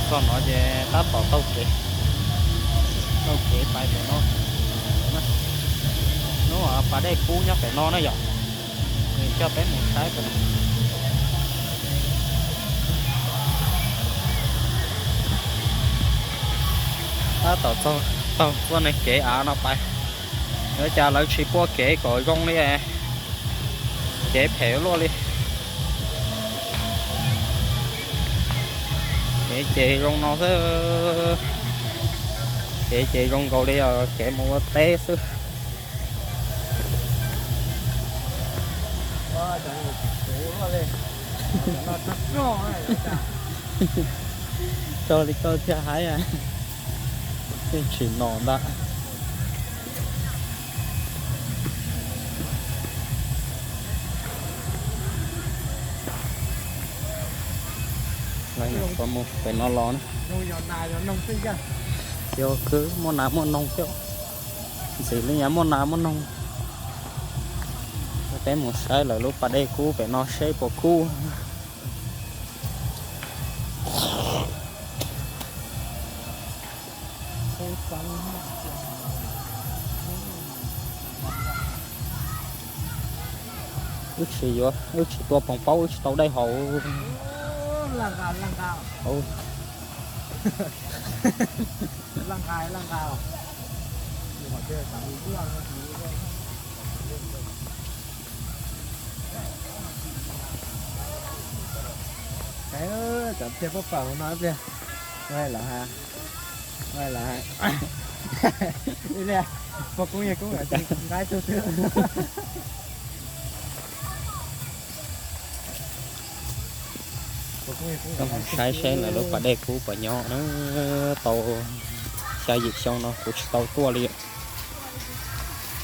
Txog no ces tab tom taug kev, taug kev pais pem no. Hnub pas dej kub nyob pem no na yom. Nws coj peb mus saib pem no. Tab tom taug txoj kev av no pais. Ua cas lawv tsis puab kev kom zoo li, kev phem luaj li. Kev ces zoo no xwb, kev ces zoo nkaus li os, kev mus ua teb xwb. Tog li koj thiaj hais, yeej tsis nom ntag. Mus pem no los na. Yog kwv muaj nas muaj noog thiab. Ntxim li nyuag muaj nas muaj noog. Peb mus saib lawv lub pas dej kub pem no seb puas kub. Wb tsis yuav, wb tsis tua poom paub, wb tsis tau dej haus. Cov tiag pab pam no ib pliag, ua lawm ha, ua lawm ha. Pog koob yawg koob nqa ib tug twg. Saib seb lawv lub pas dej kub puas nyob na. Tau xya yim xyoo no kuv tsis tau tuaj li.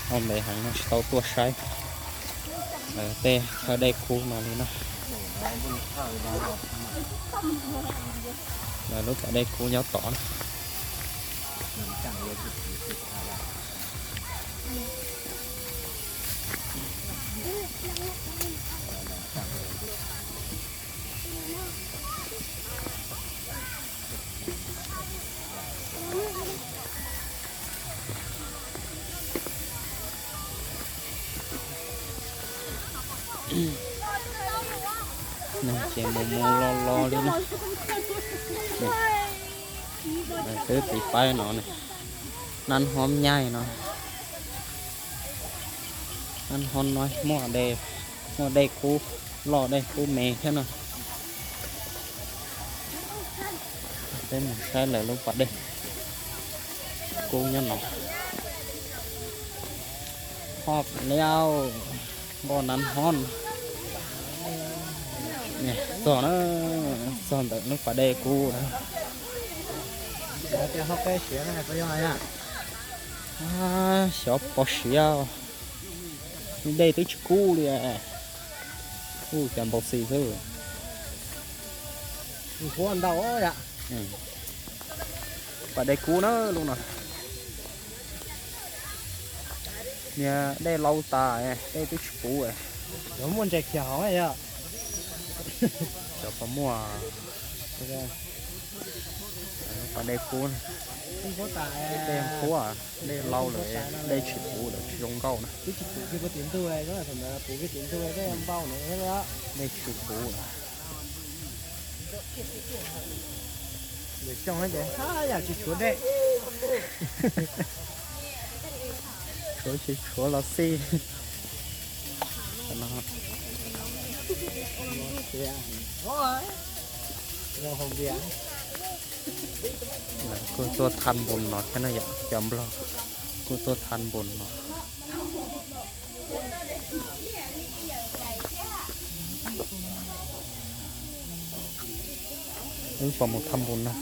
Tau ntev heev no tsis tau tuaj saib lawv tej chaw dej kub no li na. Lawv lub pas dej kub nyob tod na. Neeg ces mus mus los los li na. Twb tiv paib no, nab hob nyaij no. Nab hob no muaj, muaj dej kub loj dej kub me thiab no. Peb mus saib lawv lub pas dej kub nyob no. Hoj liau, npoj nab hob. Txog na, txog ntawm lub pas dej kub na. Xyov pos siav, dej twb tsis kub li. Ub, cas npau xi xwb. Pas dej kub na lub no. Niag dej laus tas, dej twb tsis puv. Muaj ntses khiav hov yog. Cov pas muaj. Pas dej kub, dej qhuav, dej laus lawm, dej tsis puv lawm, tsis zoo nkauj na. Dej tsis puv. Tsis tshuav dej, tshuav tsis tshuav los xij. Kuj tuaj thaj npus no thiab na yom, cov nplog kuj tuaj thaj npus no. Wb puas mus thaj npus no?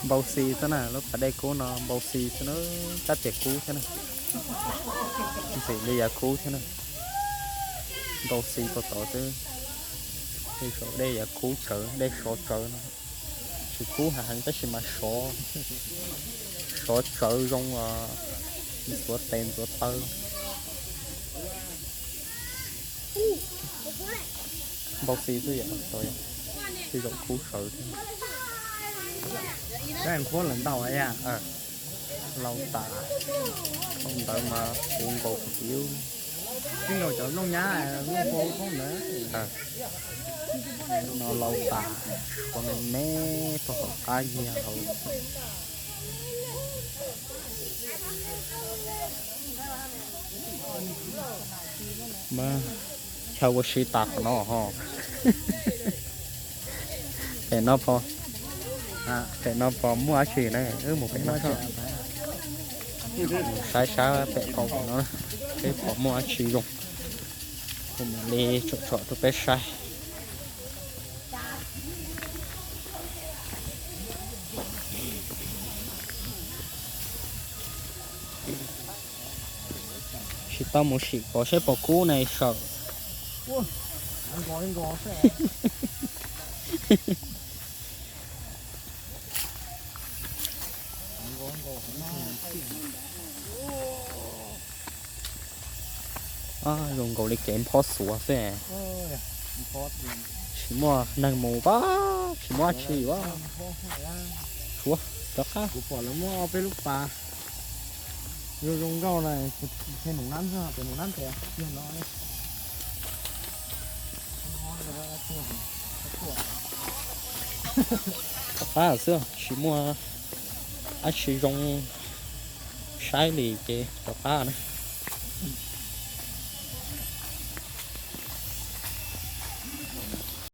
Npau xi xwb na, lub pas dej kub no npau xi xwb na, kab tias kub thiab na. Ntxim li yav kub thiab na. Npau xi tau tod xwb. Tej zaum dej yav kub tsawv, dej sov tsawv no. Tsis kub heev tab sis mas sov, sov tsawv zoo ntxuav tes ntxuav taw. Npau xi xwb yom, tsis zoo khub sawv thiab. Nqhuab lawm ntau, laus tas, ntawd mas puv nkaus kuv tib. Tib nkaus cov nplooj nyab, nplooj pau ntawd. No laus tas, suav me me rau hauv qab yag hauv. Chaw ua si tas qhov no ho. Pem no pom, pem no pom muaj dab tsi na, wb mus pem no. Saib sab pem hauv no, peb pom muaj dab tsi zoo, kuv mam li tsom tsom rau peb saib. Tsis tau mus sim pom seb puas kub na sawm. Zoo nkaus li kev nphob xuav xwb. Tsis muaj neeg mus pab, tsis muaj dab tsi pab. Suav rov qab. Kuv pom lawv muab ob peb lub pas zoo zoo nkauj na, pem Num Nab, pem Num Nab tes kiag no. Rov qab xwb, tsis muaj dab tsi zoo saib li ces rov qab na.